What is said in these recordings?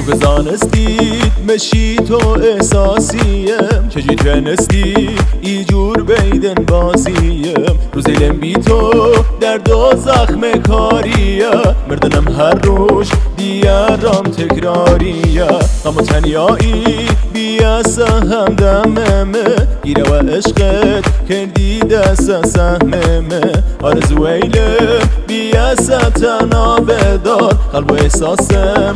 تو که زانستید مشی تو احساسیم، چجی توانستی ایجور بیدن بازیم. روزیلم بی تو درد و زخم کاریه، مردنم هر روز دیارم تکراریه. غم و تنیایی بیاسه هم دممه، گیره و عشقت کردی دست سهممه. آرزویلم بیاسه تنا بدار، قلب و احساسم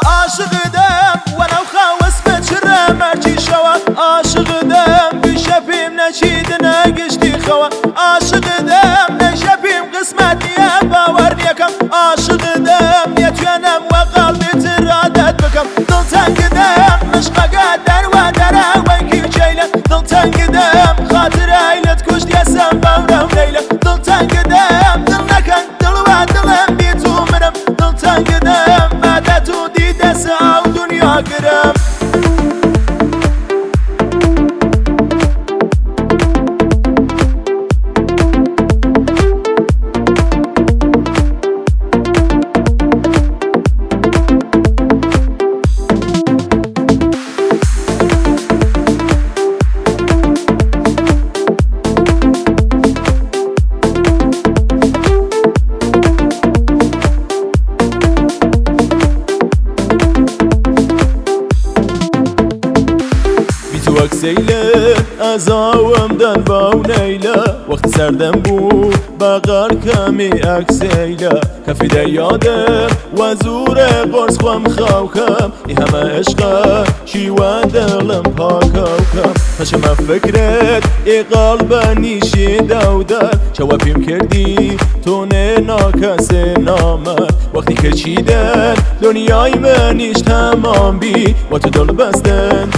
عاشق دم ولو خاوس بچرم مرچی شوا. عاشق دم بشپیم نچید نگشتی خوا. عاشق دم نشپیم قسمت نیه باور نیکم. عاشق دم نیتوانم و قلبی ترادت بکم. دڵتەنگ دەم مشقەکە دەروە دەرەوەی کیچەیلە. دڵتەنگ دەم خاترەیلت کوشت یەسەم بەورەو لەیلە. دڵتەنگ دەم دڵ نەکەن دڵوە دڵم بیت و منم. دڵتەنگ دەم مادەت و دیدەس ئەو دنیا گرم. وەک ئازاوم دەن باو نەیلە، وەختی سەردەم بوو بەغار کەمی ئەکسەیلە. کەفی دەیادم وە زورە قرس خوەم خاوکەم، ئی هەمە عشقە شیوە دڵم پاکاوکەم. پەشەمە فکرت ئی قەڵبە نیشی دەودەر، چەوە پیم کردی تۆ ناکەسێ نامەرد. وەختی کە چیدن دنیای منیش تەمام بی وە تو دڵ بەستن.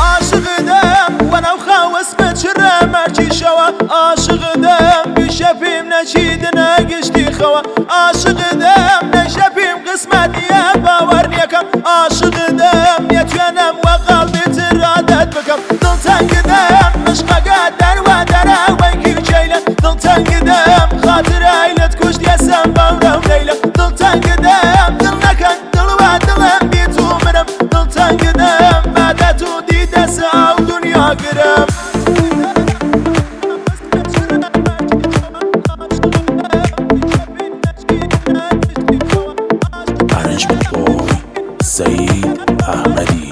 عاشق دەم وەناو خاوس بچرە مەرچی شەوە. عاشق دەم بشەپیم نەچید نەگشتی خەوە. عاشق دەم نەشەپیم قسمەت نییە باوەر نیەکەم. عاشق دەم نیەتوانم وە قەڵبی ترادەت بکەم. دڵتەنگ دەم مشقەکە دەروە دەرەوەی کیچەیلە. دڵتەنگ دەم خاترەیلت کوشت یەسەم بەورەو لەیلە. دڵتەنگ دەم دڵ نەکەن دڵوە دڵم بیت و منم. دڵتەنگ دەم مادەت و دیدەس ئەو دنیا گرم. Arrangement boy Saeed Ahmadi.